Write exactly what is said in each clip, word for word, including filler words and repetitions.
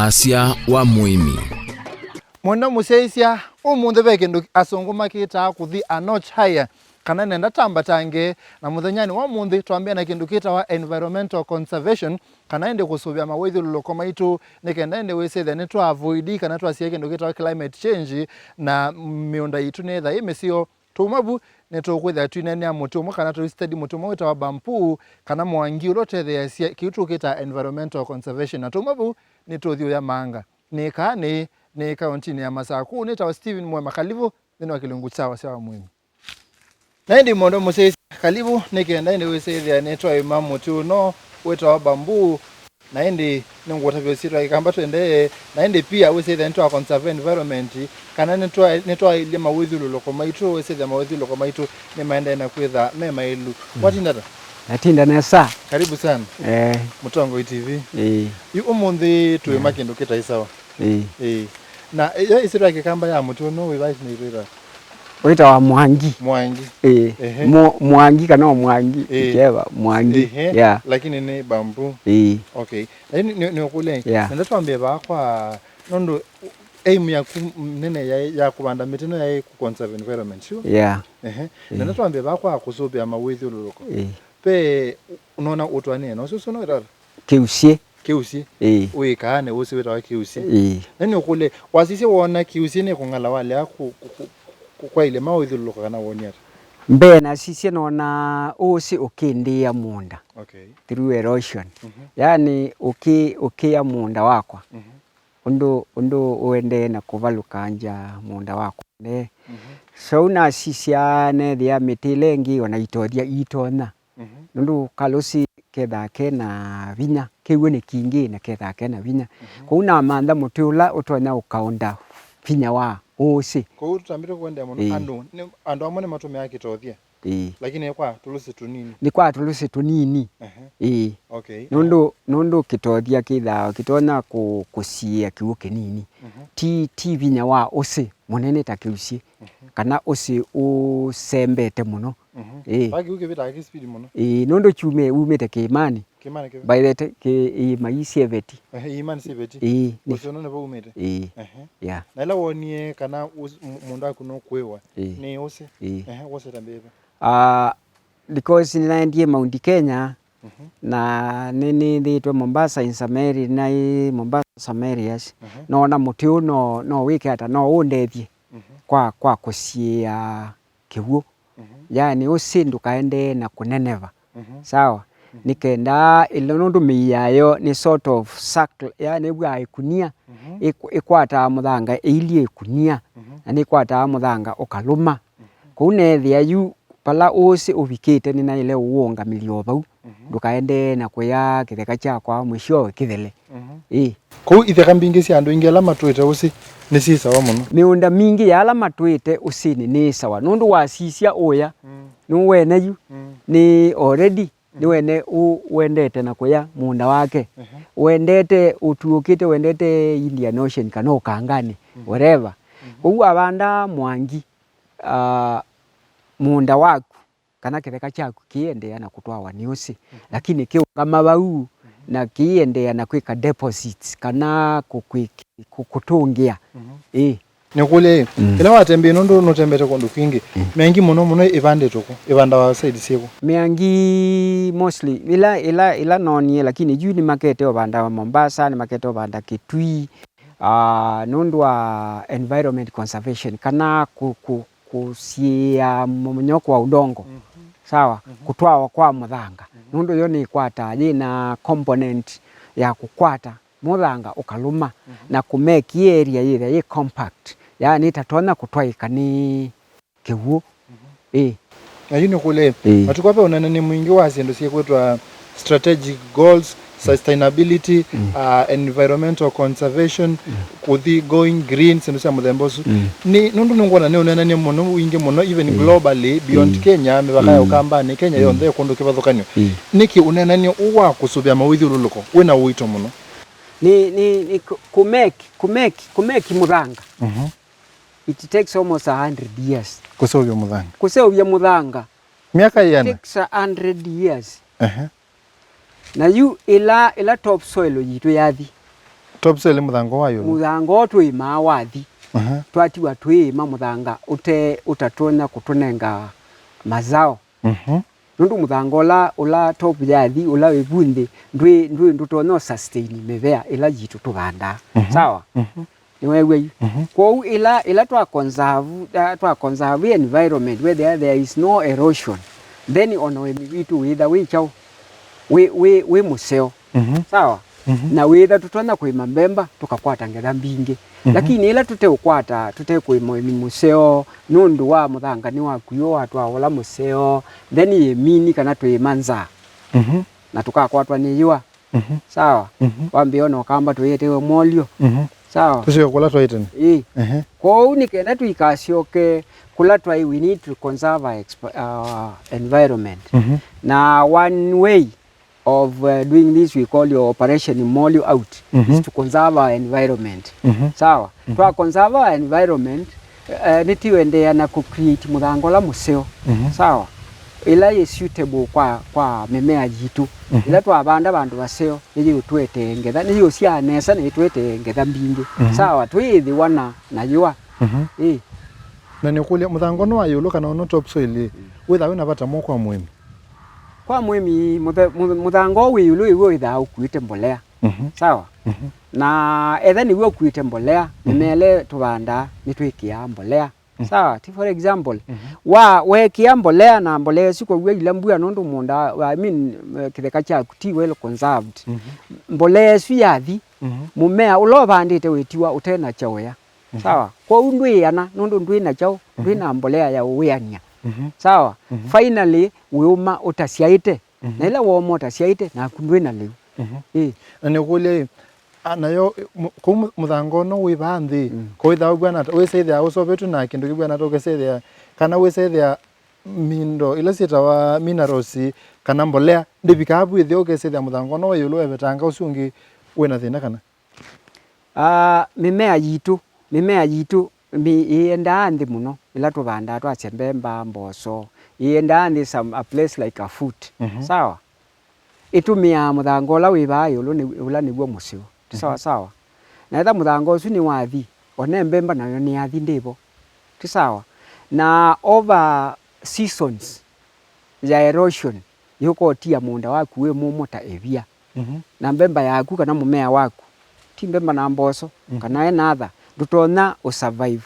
Asya wa mũĩmi. Mwendwa mũsyaĩĩsya, ũmũnthĩ ve kĩndũ asũngũ makĩtaa kũthi a notch higher, kana nenda tambatange, na mũthenyanĩ wa ũmũnthĩ twambĩa na kĩndũ kĩtawa environmental conservation, kana ĩndĩ kũsũvĩa mawĩthyũlũlũko maitũ, nĩ kenda ĩndĩ wĩsĩthya nĩtwa avoid kana twasiĩa kĩndũ kĩtawa climate change, na mĩũnda yitũ nĩyĩtha yĩ mĩseo. Tũuma vu, nĩtũkwĩthĩa twĩneenea mũtĩ ũmwe kana tũi study mũtĩ ũmwe wĩtawa bamboo, kana mwangi, ũla ũtetheeasya kĩu tũkĩtaa environmental conservation. Na tũuma vu, nĩtũthi ũya maanga. Nĩ kaa nĩ, nĩ kaũntinĩ ya Masakũ. Nĩtawa Stephen Mwema. Kalivu nthĩnĩ wa kĩlungu kya Wasya wa Mũĩmi. Na ĩndĩ mũndũ mũsyaĩĩsya, kalivu, nĩ kenda ĩndĩ wĩsĩthĩa nĩtwaĩma mũtĩ ũno wĩtawa bamboo, na ĩndĩ nĩngũtavya ũsyĩtwa Kĩkamba tũendee, na ĩndĩ pia wĩsĩthĩa nĩtwa conserve environment, kana nĩtwa-, nĩtwaĩlye mawĩthyũlũlũko maitũ, wĩsĩthĩa mawĩthyũlũlũko maitũ nĩmaendee na kwĩtha me maĩlu. Mm. Watinda ata? Natinda nesa. Karibu sana. Eh. Mũtongoi T V. Eh. Yu ũmũnthĩ tũĩma kĩndũ kĩtaĩ sawa. Eh. Eh. Na yo ĩsyĩtwa ya Kĩkamba ya mũtĩ ũno wĩva nĩtwĩta? Wĩtawa mwangi. Mwangi. Ĩĩ. Ehe. Mwa-, mwangi kana o mwangi. Ĩĩ. Whichever, mwangi. Ehe. Yeah. Lakini nĩ bamboo. Ĩĩ. Okay. Lakini nĩ, nĩ ũkũlya. Yeah. Nenda twambie vaa kwa, nũndũ aim yaku nene ya, ya kũvanda mĩtĩ no yaĩ kũ conserve environment, sure? Yeah. Ehe. Ĩĩ. Nenda twambie vaa kwa kũsũvĩa mawĩthyũlũlũko. Ĩĩ. Ve, ũnona ũtwanĩe na ũsu, ũsu no wĩtata? Kĩusyĩ. Kĩusyĩ? Ĩĩ. Wĩkaa nĩ ũsĩ wĩtawa kĩusyĩ? Ĩĩ. Na nĩ ũkũlye, wasisye woona kĩusyĩ nĩ kũng'ala walea kũ-, kũ-, kũ-, kũ-, kwaĩlya mawĩthyũlũlũka kana wonie ata? Mbee nasisye noona ũsĩ ũkĩndĩĩa mũũnda. Okay. Through erosion. Mhm. Yaani ũkĩ-, ũkĩya mũũnda wakwa. Mhm. Ũndũ, ũndũ ũendee na kũvalũkangya mũũnda wakwa. Ne. Mhm. So nasisya neethĩa mĩtĩ ĩla ĩngĩ ona itothya itonya. Mhm. Nũndũ kalũsĩ kethaa ke na vinya, kĩw'ũ nĩ kingĩ na kethaa ke na vinya. Mhm. Kwoou namantha mũtĩ ũla ũtonya ũkaũnda vinya wa ũsĩ. Kwoou tũtambĩte kũendeea mũno, ĩĩ, andũ, nĩ, andũ amwe nĩmatũmĩaa kĩtothya. Ĩĩ. Lakini nĩ kwa tũlũsĩ tũnini. Nĩ kwa tũlũsĩ tũnini. Ehe. Ĩĩ. Okay. Nũndũ, nũndũ kĩtothya kĩthaa kĩtonya kũ-, kũsiĩĩa kĩw'ũ kĩnini. Mhm. Ti, ti vinya wa ũsĩ mũnene ta kĩusyĩ. Mhm. Kana ũsĩ ũsembete mũno. Mhm. Ĩĩ. Vaa kĩw'ũ kĩvĩtaa kĩ speed mũno. Ĩĩ, nũndũ kyumĩ-, umĩte kĩĩmanĩ. Kĩĩmanĩ kĩva? By the ti-, kĩ-, iĩma ii syĩ ĩveti. Ehe, iĩma nĩ syĩ ĩveti. Ĩĩ, nĩ ũsĩ ũno nĩvo umĩte? Ĩĩ. Ehe. Yeah. Na ĩla wonie kana ũs-, m-, mũũnda waku nũkũĩwa, ĩĩ, nĩ ũsĩ? Ĩĩ. Ehe, wosete mbĩva? Ah, because nĩnaendie Mount Kenya, mhm, na nĩ, nĩnĩthĩĩtwe Mombasa in some area, naĩ Mombasa some areas. Mhm. Noona mũtĩ ũũ no, no wĩke ata, no ũndethye, mhm, kwa, kwa kũsiĩĩa kĩw'ũ. Mhm. Yaani ũsĩ ndũkaendee na kũneneva. Mhm. Sawa? Mhm. Nĩ kenda ĩla nũndũ mĩi yayo nĩ sort of circle, yaani ĩvwaa ĩkunia, mhm, ĩkw-, ĩkwataa mũthanga ĩilyĩ ĩkunia, mhm, na nĩkwataa mũthanga ũkalũma. Mhm. Kwoou neethĩa yu vala ũsĩ ũvikĩte nĩnaĩle ũũngamĩlya o vau, mhm, ndũkaendee na kũya kĩtheka kyakwa mũisyo kĩthele. Mhm. Ĩĩ. Kũu itheka mbingĩ sya andũ aingĩ ala matũĩte ũsĩ nĩsyĩ sawa mũno. Mĩũnda mingĩ ya ala matũĩte ũsĩnĩ nĩ sawa. Nũndũ wasisya ũya, mm, nĩwene yu, mm, nĩ already, mm, nĩwene ũ-, wendete na kũya mũũnda wake. Mhm. Wendete ũtuũkĩte, wendete Indian Ocean kana ũkanganĩ, mhm, wherever. Mhm. Ũu avandaa mwangi, ah, mũũnda waku, kana kĩtheka kyaku kĩiendeea na kũtwawa nĩ ũsĩ, mhm, lakini kĩũngama vau, mhm, na kĩiendeea na kwĩka deposits, kana kũ-, kwĩ-, kũ-, kũtũngĩa. Mhm. Ĩĩ. Nĩkũlye, mm, ĩla watembei, nũndũ nũtembete kũndũ kwingĩ, mm, mĩangi mũno mũno ĩvandĩtwe kũ? Ĩvandawa side syĩkũ? Mĩangi mostly, ĩla, ĩla, ĩla noonie, lakini yu nĩmakete ũvandawa Mombasa, nĩmakete ũvanda Kitui, ah, nũndũ wa environment conservation, kana kũ-, kũ-, kũsiĩĩa mmomonyoko wa ũdongo. Mhm. Sawa? Mhm. Kũtwawa kwa mũthanga. Mhm. Nũndũ yo nĩkwataa, yĩ na component ya kũkwata mũthanga ũkalũma, mhm, na kũmeki area yĩthĩa yĩ compact, yaani ĩtatonya kũtwaĩka nĩ kĩw'ũ. Mhm. Ĩĩ. Na yu nĩkũlye, ĩĩ, matukũ aa ve ũneenany'o mwingĩ wa syĩndũ syĩkwĩtwa strategic goals, sustainability, mm, uh, environmental conservation, mm, kũthi going green, syĩndũ sya mũthemba ũsu. Mm. Nĩ, nũndũ nĩngwona nĩ ũneenany'o mũno, wingĩ mũno, even, mm, globally, beyond, mm, Kenya, mĩvaka ya, mm, Ũkambanĩ, Kenya, mm, yonthe, kũndũ kĩvathũkany'o. Mm. Nĩkĩ ũneenany'o ũũ wa kũsũvĩa mawĩthyũlũlũko wĩ na ũito mũno? Nĩ, nĩ, nĩ kũ-, kũmeki, kũmeki, kũmeki mũthanga. Mhm. It takes almost a hundred years. Kũseũvya mũthanga. Kũseũvya mũthanga. Myaka yĩana? Takes a hundred years. Ehe. Na yu ĩla, ĩla top soil yitũ yathi, Top soil mũthanga wa ĩũlũ. Mũthanga ũũ twĩĩmaa wathi. Aha. Twatiwa twĩĩma mũthanga ũte, ũtatonya kũtũnenga mazao. Mhm. Nũndũ mũthanga ũla, ũla top yathi, ũla wĩ vu nthĩ, ndwĩ, ndwĩ, ndũtonya ũ sustain mĩvea ĩla yitũ tũvandaa. Mhm. Sawa? Mhm. Nĩweew'a yu? Mhm. Kwoou ĩla, ĩla twa conserve, uh, twa conserve environment, whether there is no erosion, then ona ũĩmi witũ wĩtha wĩ kyaũ? Wĩ, wĩ, wĩ mũseo. Mhm. Sawa? Mhm. Na wĩtha tũtonya kũĩma mbemba, tũkakwata ngetha mbingĩ. Mhm. Lakini ĩla tũteũkwata, tũtekũĩma ũĩmi mũseo, nũndũ wa mũthanga nĩwakuiwe watwaa ũla mũseo, then yĩ mini kana twĩĩma nzaa. Mhm. Na tũkakwatwa nĩ yũa. Mhm. Sawa? Mhm. Wambĩa ona ũkamba tũyĩtewe molyo. Mhm. Sawa? Tũsyoke kũla twaĩ tene. Ĩĩ. Ehe. Kwoou nĩ kenda tũikasyoke kũla twaĩ, we need to conserve our exp-, our environment. Mhm. Na one way of, uh, doing this we call your operation molyo out, mhm, is to conserve our environment. Mhm. Sawa? Mhm. Twa conserve our environment, eh, nĩtũendeea na kũ create mũthanga ũla mũseo. Mhm. Sawa? Ĩla yĩ suitable kwa, kwa mĩmea yitũ. Mhm. Ĩla twavanda vandũ vaseo, nĩyĩũtũetee ngetha, nĩyĩũsyaa nesa na ĩtũetee ngetha mbingĩ. Mhm. Sawa? Twĩĩthĩwa na, na yũa. Mhm. Ĩĩ. Na nĩkũlya, mũthanga ũno wa ĩũlũ kana ũno top soil ĩ, mm, wĩthaa wĩna vata mwaũ kwa mũĩmi? Kwa mũĩmi, mũthe-, mũ-, mũthanga ũũ wĩ ĩũlũ ĩw'o wĩthaa ũkuĩte mbolea. Mhm. Sawa? Mhm. Na etha nĩw'o ũkuĩte mbolea, mhm, mĩmea ĩla tũvandaa nĩtwĩkĩaa mbolea. Mhm. Sawa? Ti for example, mhm, wa, weekĩa mbolea na mbolea ĩsu kwaw'a ila mbua nũndũ mũũnda, I mean, eh, kĩtheka kyaku ti well conserved. Mhm. Mbolea ĩsu yathi, mhm, mũmea ũla ũvandĩte wĩtiwa ũte na kyaũya. Mhm. Sawa? Kwoou ndwĩana nũndũ ndwĩ na kyaũ, ndwĩ, mhm, na mbolea ya ũwĩanĩa. Mhm. Sawa? Mhm. Finally, wĩũma ũtasyaĩte. Mhm. Na ĩla wooma ũtasyaĩte, naku ndwĩ na lĩu. Mhm. Ĩĩ. Na nĩkũlya ĩ, a, nayo, ĩ, mũ-, kũu mũ-, mũthanga ũno wĩ vaa nthĩ, mm, kũĩthaa ũvw'ana ata? Wĩsethĩa ũseũvetw'e na kĩndũ kĩvw'ana ata ũkĩsethĩa, kana wĩsethĩa mindo ila syĩtawa minerals kana mbolea ndĩvikaa vu ĩtheo ũkesethĩa mũthanga ũno wa ĩũlũ wevetanga ũsu ũngĩ wĩna thĩna kana? Ah, mĩmea yitũ, mĩmea yitũ mĩ-, ĩendaa nthĩ mũno, ĩla tũvandaa twasya mbemba, mboso, ĩendaa nthĩ some, a place like a foot. Mhm. Sawa? Ĩtũmĩaa mũthanga ũla wĩ vaa ĩũlũ nĩ, ũla nĩw'o mũseo. Ti sawa, mhm, sawa? Na etha mũthanga ũsu nĩwathi, ona mbemba nayo nĩyathi ndĩvo. Ti sawa? Na over seasons ya erosion, yũka ũtia mũũnda waku wĩ mũmũ ta ĩvia. Mhm. Na mbemba yaku kana mũmea waku, ti mbemba na mboso, mhm, kana ena atha, ndũtonya ũ survive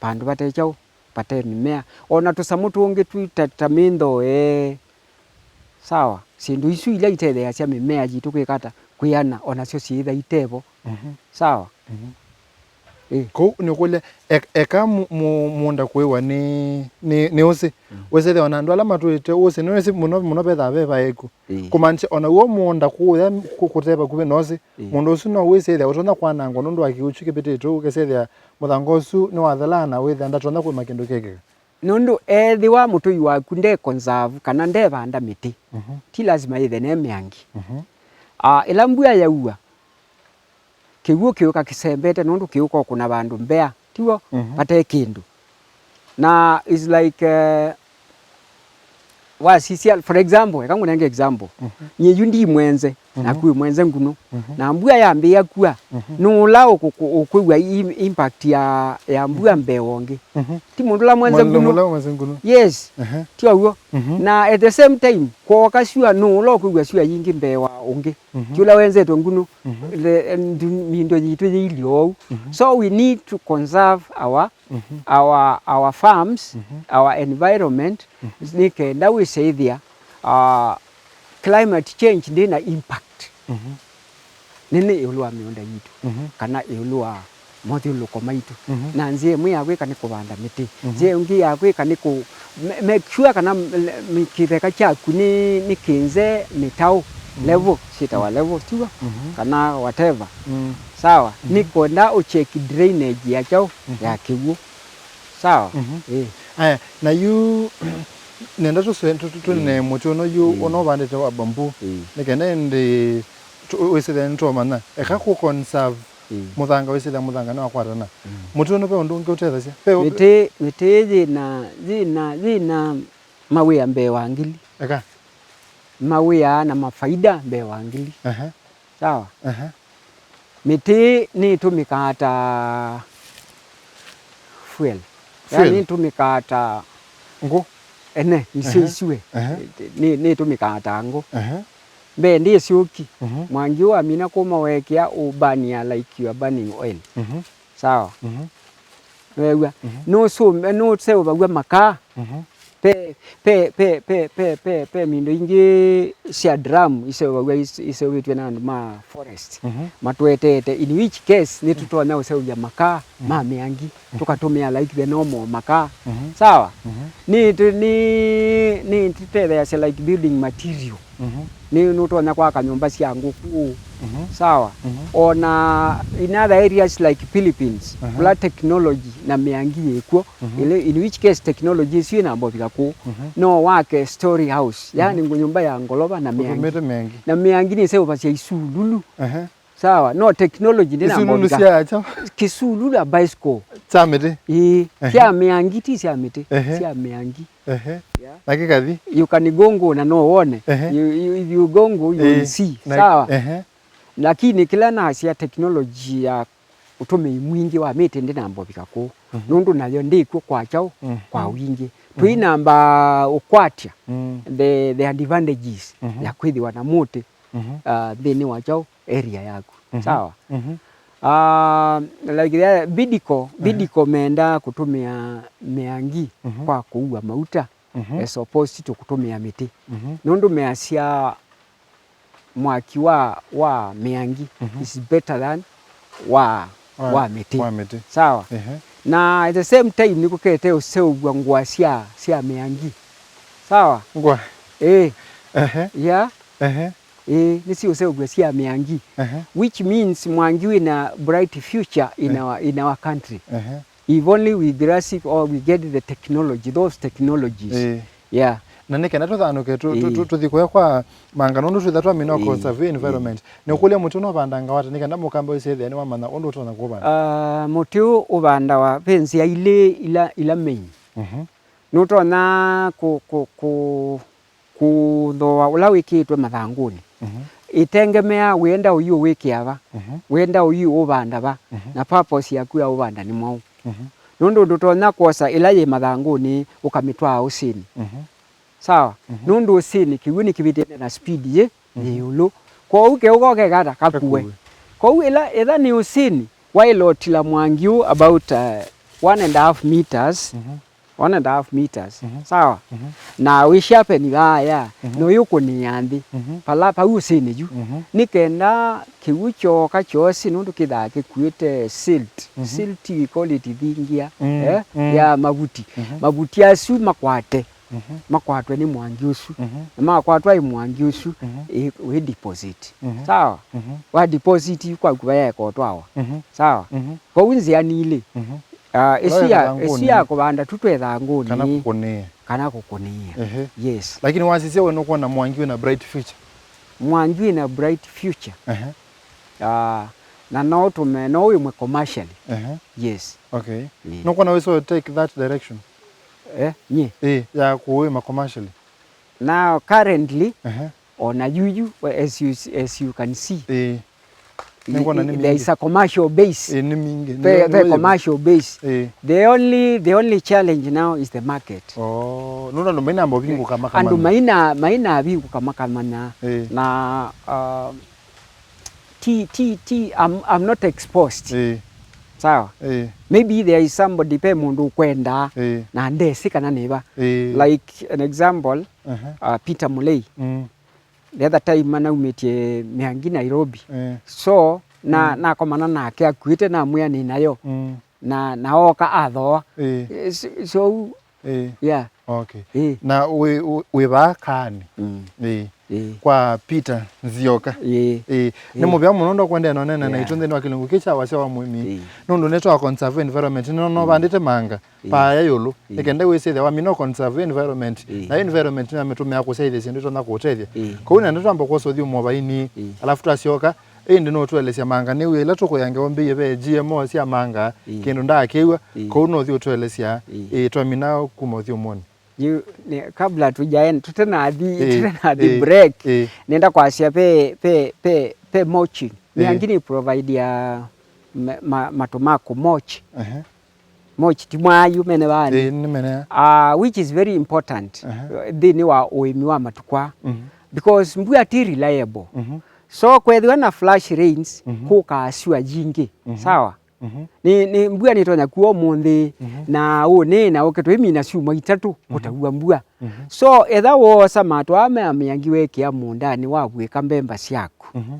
vandũ vate kyaũ, vate mĩmea. Ona tũsamũ tũngĩ twi ta, ta mĩndoo, ee. Sawa? Syĩndũ isu ila itetheeasya mĩmea yitũ kwĩka ata? Kwĩana, onasyo syĩtha itevo. Mhm. Sawa? Mhm. Ĩ. Kũu nĩkũlya, e-, eka mu-, mu-, mũũnda kũĩwa nĩ, nĩ, nĩ ũsĩ. Mm. Wĩsethĩa ona andũ ala matũĩte ũsĩ, nĩwĩsĩ mũno mũno vethaa ve vaeku. Ĩ. Kũmaanisya ona w'o mũũnda kũũya kũ-, kũte vakuvĩ na ũsĩ, ĩ, mũũnda ũsu no wĩsethĩa ũtonya kwanangwa nũndũ wa kĩw'ũ kyu kĩvĩtĩte ũu, ũkesethĩa mũthanga ũsu nĩwathelaa na wĩthĩa ndatonya kũĩma kĩndũ kĩngĩ. Nũndũ ethĩwa mũtũi waku nde conserve kana ndevanda mĩtĩ, mhm, ti lasima yĩthe ne mĩangi. Mhm. Ah, ĩla mbua yaua, kĩw'ũ kĩũka kĩsembete nũndũ kĩũka ũkũna vandũ mbea, tiw'o? Mhm. Vate kĩndũ. Na is like, eh, wasisya, for example, eka ngũnenge example. Mhm. Nyie yu ndi mwenze, mhm, naku wĩ mwenze nguno. Mhm. Na mbua yambĩĩa kua, mhm, nũũ ũla ũkũ-, ũkwĩw'a im-, impact ya, ya mbua, mhm, mbee wa ũngĩ? Mhm. Ti mũndũ ũla mwenze nguno. Mũndũ ũla mwenze nguno. Yes. Aha. Ti ũw'o? Mhm. Na at the same time, kwooka syũa, nũũ ũla ũkwĩw'a syũa yingĩ mbee wa ũngĩ? Mhm. Ti ũla wenzetwe nguno. Mhm. The, and mindo yitũ yĩilye oou. Mhm. So we need to conserve our, mhm, our, our farms, mhm, our environment, mhm, nĩ kenda wĩsĩthĩa, ah, climate change ndĩ na impact, mhm, nene ĩũlũ wa mĩũnda yitũ, mhm, kana ĩũlũ wa mothyũlũlũko maitũ. Mhm. Na nzĩa ĩmwe ya kwĩka nĩ kũvanda mĩtĩ. Mhm. Nzĩa ĩngĩ ya kwĩka nĩ kũ-, ma-, make sure kana m-, m-, kĩtheka kyaku nĩ, nĩ kĩnze mĩtaũ, mhm, level, syĩtawa level, tiw'o? Mhm. Kana whatever. Mm. Sawa? Mhm. Nĩ kwenda ũ check drainage ya kyaũ? Mhm. Ya kĩw'ũ. Sawa? Mhm. Ĩĩ. Aya, na yu, nenda tũswe-, tũ-, tũ-, tũnene, ĩĩ, mũtĩ ũno yu, ĩĩ, ũno ũvandĩte wa bamboo. Ĩĩ. Nĩ kenda ĩndĩ tũ-, wĩsĩthĩa nĩtũmanya. Eka kũ conserve, ĩĩ, mũthanga, wĩsĩthĩa mũthanga nĩwakwatana. Mm. Mũtĩ ũno ve ũndũ ũngĩ ũtethasya? Ve ũ- Mĩtĩ, mĩtĩ yĩna, yĩna, yĩna mawĩa mbee wa ngili. Eka. Mawĩa na mafaida mbee wa ngili. Aha. Sawa? Aha. Mĩtĩ nĩtũmĩkaa ta fuel. Fuel? Yaani nĩtũmĩkaa ta ngũ? Ene, nisyo, ehe, isue. Ehe. Nĩ, nĩtũmĩkaa ta ngũ. Ehe. Mbee ndĩ syũki. Mhm. Mwangi ũũ wamina kũma weekĩa ũbania like you are burning oil. Mhm. Sawa? Mhm. Weew'a? Mhm. Nũsũm-, nũseũvaw'a makaa. Mhm. Pe, pe, pe mindo ingĩ sya drum iseũvaw'a is-, iseũvĩtw'e na andũ ma forest. Mhm. Matũetete, in which case nĩtũtonya ũseũvya makaa, mhm, ma mĩangi. Mhm. Tũkatũmĩa like the normal makaa. Mhm. Sawa? Mhm. Nĩ, nĩ, nĩtũtetheeasya like building material. Mhm. Nĩ, nũtonya kwaka nyũmba sya ngũkũ. Mhm. Sawa? Mhm. O na in other areas like Philippines, mhm, kũla technology na mĩangi yĩkw'o, mhm, ĩla, in which case technology ĩsu ĩnamba ũvika kũu. Mhm. No wake story house, yani, mhm, nyũmba ya ngolova na mĩangi. Ũtũmĩte mĩangi. Na mĩangi nĩseũvasya isululu. Ehe. Sawa, no technology ndĩnamba ũvika. Isululu sya kyaũ? Kĩsululu a bicycle. Kya mĩtĩ? Ĩĩ, ehe, sya mĩangi, ti sya mĩtĩ, ehe, sya mĩangi. Ehe. Yeah. Na kĩkathi? You can go ngũ na no wone. Ehe. You, you, if you go ngũ, you will, ĩĩ, see. Na, sawa? Ehe. Lakini kĩla nasya technology ya ũtũmĩi mwingĩ wa mĩtĩ ndĩnamba ũvika kũu. Mhm. Nũndũ nayo ndĩkw'o kwa kyaũ? Mhm. Kwa wingĩ. Mhm. Tũinamba ũkwatya, mm, the, the advantages, mhm, ya kwĩthĩwa na mũtĩ, mhm, uh, nthĩnĩ wa kyaũ? Area yaku. Mhm. Sawa? Mhm. Ah, like the Bidco, mhm, Bidco meendaa kũtũmĩa mĩangi, mhm, kwa kũua mauta, mhm, as opposed to kũtũmĩa mĩtĩ. Mhm. Nũndũ measya mwaki wa, wa mĩangi, mhm, is better than wa, wa, wa mĩtĩ. Wa mĩtĩ. Sawa? Ehe. Na at the same time nĩkũkete ũseũvw'a ngũa sya, sya mĩangi. Sawa? Ngũa? Ĩĩ. Ehe. Yeah. Ehe. Ĩĩ, nĩsiũseũvw'a sya mĩangi. Ehe. Which means mwangi wĩna bright future in, eh, our, in our country. Ehe. If only we grasp or we get the technology, those technologies. Ĩĩ. Yeah. Na nĩ kenda tũthanũke tũ-, tũ-, ĩĩ, tũ-, tũthi kũya kwa manga nũndũ twĩtha twamina, ĩĩ, conserve environment. Ĩĩ. Nĩũkũlya mũtĩ ũno ũvandangawa ata nĩ kenda mũkamba wĩsethĩa nĩwamanya ũndũ ũtonya kũvanda? Ah, mũtĩ ũũ ũvandawa ve nzĩa ilĩ ila, ila main. Mhm. Nũtonya kũ-, kũ-, kũ-, kũthooa ũla wĩkĩĩtwe mathangũnĩ. Mhm. Ĩtengemea wĩenda ũiũ wĩkĩa va, mhm, wĩenda ũiũ ũvanda va, mhm, na purpose yaku ya ũvanda nĩ mwaũ. Mhm. Nũndũ ndũtonya kwosa ĩla yĩ mathangũnĩ ũkamĩtwaa ũsĩnĩ. Mhm. Sawa? Mhm. Nũndũ ũsĩnĩ kĩw'ũ nĩkĩvĩtĩte na speed yĩ, mhm, yĩ ĩũlũ. Kwoou keũko kekata kakue. Kakue. Kwoou ĩla, ĩtha nĩ ũsĩnĩ, waĩlotila mwangi ũũ about, uh, one and a half meters, mhm, one and a half meters. Mhm. Sawa? Mhm. Na wĩshapeni vaya, mhm, no yũkũnĩa nthĩ. Mhm. Pala pau ũsĩnĩ yu. Mhm. Nĩ kenda kĩw'ũ kyooka kyosi nũndũ kĩthaa kĩkuĩte silt. Mhm. Silt, we call it thingia, mm, eh, mm, ya mavuti. Mhm. Mavuti asu makwate. Mhm. Makwatwe nĩ mwangi ũsu. Mhm. Na makwatwa ĩ mwangi ũsu, mhm, ĩ, wĩ deposit. Mhm. Sawa? Mhm. Wa deposit kwaku vayaeka ũtwawa. Mhm. Sawa? Mhm. Kwoou nzĩa nĩ ilĩ. Mhm. Ah, ĩsu ya, ĩsu ya kũvanda tu twethangũnĩ. Kana kũkũnĩĩa. Kana kũkũnĩĩa. Ehe. Yes. Lakini wasisya we nũkwona mwangi wĩna bright future? Mwangi wĩna bright future. Ehe. Ah, na no ũtũme, no wĩmwe commercially. Ehe. Yes. Okay. Ĩĩ. Nũkwona wĩsĩ take that direction? Eh, nyie? Ĩĩ, ya kũwĩma commercially. Now, currently, ehe, ona yuyu, as you, as you can see, ĩĩ, nĩkwona nĩ, there is a commercial base. Ĩĩ, nĩ mingĩ. Ve, ve commercial base. Ĩĩ. The only, the only challenge now is the market. Oh, nũndũ andũ mainamba ũvingũka makamanya. Andũ maina, mainavingũka makamanya. Ĩĩ. Na, uh, ti, ti, ti, I'm, I'm not exposed. Ĩĩ. Sawa? Ĩĩ. Maybe there is somebody, ve mũndũ ũkwenda, ĩĩ, na ndesĩ kana nĩ va. Ĩĩ. Like an example, aha, uh, Peter Mulei. Mm. The other time anaumĩtye mĩangi Nairobi. Ĩĩ. So, na, mm, nakomana nake akuĩte, namwĩa nĩ nayo. Mm. Na, na ooka athooa. Ĩĩ. Eh, so, so, ĩĩ. Yeah. Okay. Ĩĩ. Na wĩ, wĩ, wĩ vaa kaanĩ. Mm. Ĩĩ. Ĩĩ. Kwa Peter Nzioka. Ĩĩ. Ĩĩ. Nĩ, ĩĩ, mũvea mũno ndakwendeea na ũneena, yeah, naitũ nthĩnĩ wa kĩlungu kĩĩ kya wasya wa mũĩmi. Ĩĩ. Nũndũ nĩtwa conserve environment. Nĩno, mm, nũvandĩte manga, ĩĩ, paaya ĩũlũ. Ĩĩ. Nĩkenda wĩsĩthya wamina conserve environment. Ĩĩ. Na environment nĩamĩtũmĩa kũsyaĩthya syĩndũ itonya kũũtethya. Ĩĩ. Kwoou nenda twamba kwosa ũthyũmũo vaini. Ĩĩ. Alafu twasyoka, ĩndĩ nũtũelesya manga nĩ wĩa ĩla tũkũya ngewa mbĩie ve G M O sya manga, ĩĩ, kĩndũ ndaakĩw'a, ĩĩ, kwoou nũthi ũtũelesya, ĩĩ, ĩĩ, twamina kuma ũthyũmũonĩ. Yu, nĩ, kabla tujaenda, tũtenathi, ĩĩ, tũtenathi, ĩĩ, break, ĩĩ, nenda kwasya ve, ve, ve, ve mulching. Mĩangi nĩ provide ya ma, ma, matũ ma kũ mulch. Ehe. Mulch ti mwayu mene vani. Ĩĩ, nĩ mene. Uh, which is very important Ehe. Nthĩnĩ wa ũĩmi wa matukũ aa. Mhm. Because mbua ti reliable. Mhm. So kwethĩwa na flash rains, Mhm. kũkaa syũa yingĩ. Mhm. Sawa? Mhm. Nĩ, nĩ mbua nĩtonya kua ũmũnthĩ, Mhm. na ũnĩ na ũke twĩmina syumwa itatũ Mhm. kũtaw'a mbua. Mhm. So etha woosa matũ aa mea mĩangi wekĩa mũũndanĩ wa vwĩka mbemba syaku. Mhm.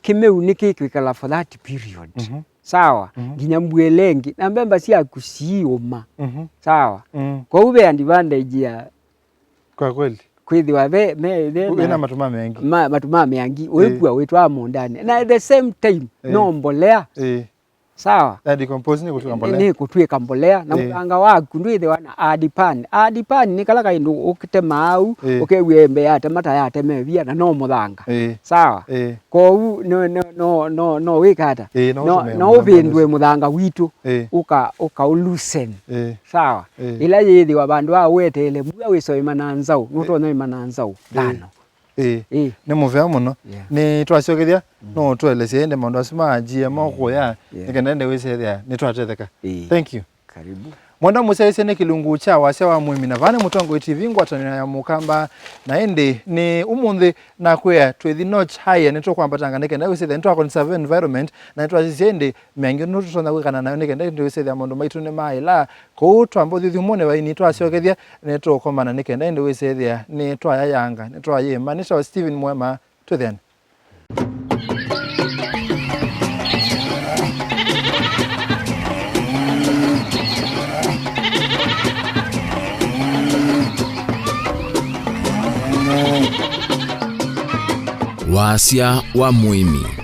Kĩmeu nĩkĩkwĩkala for that period. Mhm. Sawa? Mhm. Nginya mbua ĩla ĩngĩ. Na mbemba syaku siiũma. Mhm. Sawa? Mm. Kwoou ve advantage ya Kwa kweli. Kwĩthĩwa ve, me, ve Wĩna na matũ ma mĩangi. Ma, matũ ma mĩangi. Ĩĩ. Ũĩkua wĩtwaa mũũndanĩ. Na at the same time, Ĩĩ. no mbolea. Ĩĩ. Sawa? Ya decompose nĩ kũtuĩka mbolea. Nĩ kũtuĩka mbolea. Na Ĩĩ. mũthanga waku ndwĩthĩwa na earth pan. Earth pan nĩ kala kaĩndũ ũkĩtemaa au, Ĩĩ. ũkew'a ĩembe yatema ta yateme via na no mũthanga. Ĩĩ. Sawa? Ĩĩ. Kwoou no, no, no, no, no wĩka ata? Ĩĩ, no No, ũtũmĩe no mũthanga ũvĩndũe ũsu. Mũthanga witũ, Ĩĩ. ũka, ũkaũlusen. Ĩĩ. Sawa? Ĩĩ. Ĩla yĩthĩwa vandũ aa weteele mbua wĩsa ũima na nzaũ, nũtonya ũima na nzaũ. Ĩĩ. Thano. Ĩĩ. Ĩĩ. Nĩ mũvea mũno. Yeah. Nĩ twasyokethya, Mm. no ũtũelesye ĩndĩ maũndũ asu ma G M O kũya, Yeah. nĩ kenda ĩndĩ wĩsethĩa nĩ twatetheka. Ĩĩ. Thank you. Karibu. Mwenda mũsyaĩĩsya nĩ kĩlungu kya wasya wa mũĩmi na vaa nĩ Mũtongoi T V ngwatanĩo ya Mũkamba, na ĩndĩ nĩ ũmũnthĩ nakwĩa twĩthi notch higher nĩtũkwambatanga nĩ kenda wĩsĩthĩa nĩtwa conserve environment, na nĩtwasisya ĩndĩ mĩangi nũtũtonya kwĩkana nayo nĩ kenda ĩndĩ wĩsĩthĩa maũndũ maitũ nĩ maĩla. Kũu twamba ũthyũthyũmũnĩ vaini twasyookethya nĩtũkomana nĩ kenda ĩndĩ wĩsĩthĩa nĩtwayayanga, nĩtwayĩma. Nĩtawa Stephen Mwema, twĩthĩane. Wasya wa mũĩmi.